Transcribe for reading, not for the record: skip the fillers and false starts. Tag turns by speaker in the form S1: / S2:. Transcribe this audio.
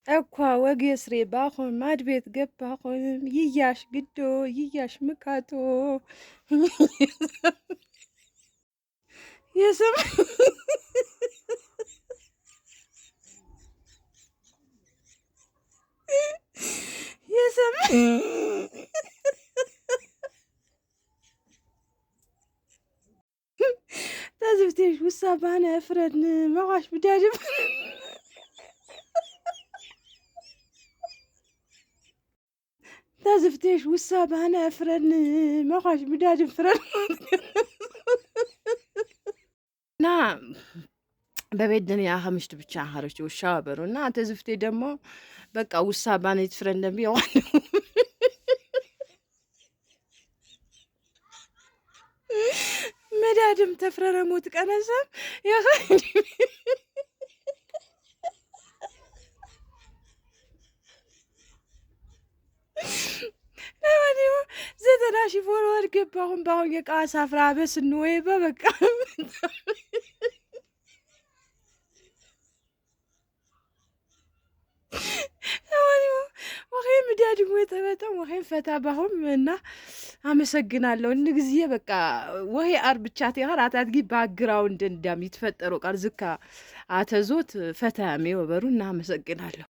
S1: እኳ ወግ የስሬ ባኹን ማድቤት ገባኹን ይያሽ ግዶ ይያሽ ምካቶ የስም የስም ታዝብቴሽ ውሳ ባነ ፍረን መዋሽ ብዳድም ታዝብቴሽ ውሳ ባነ ፍረን መዋሽ ብዳድም ፍረን እና በቤት ድንያ ከምሽቱ ብቻ ሀረች ውሻ በሩ እና ተዝፍቴ ደግሞ በቃ ውሳ ባነ ይትፍረን እንደሚ መዳድም ተፍረረሞት ቀነሰም ለማንኛውም 90,000 ፎሎወር ገባሁን በአሁን የቃ ሳፍራ በስን ወይ በበቃ ወኸይ ምዳድም የተበጠም ወኸይ ፈታ ባሁም እና አመሰግናለሁ። እንግዜ በቃ ወሄ አር ብቻ ቴኸር አታትጊ ባክግራውንድ እንዳም ይትፈጠሩ ቃል ዝካ አተዞት ፈታ ሜ ወበሩ እና አመሰግናለሁ።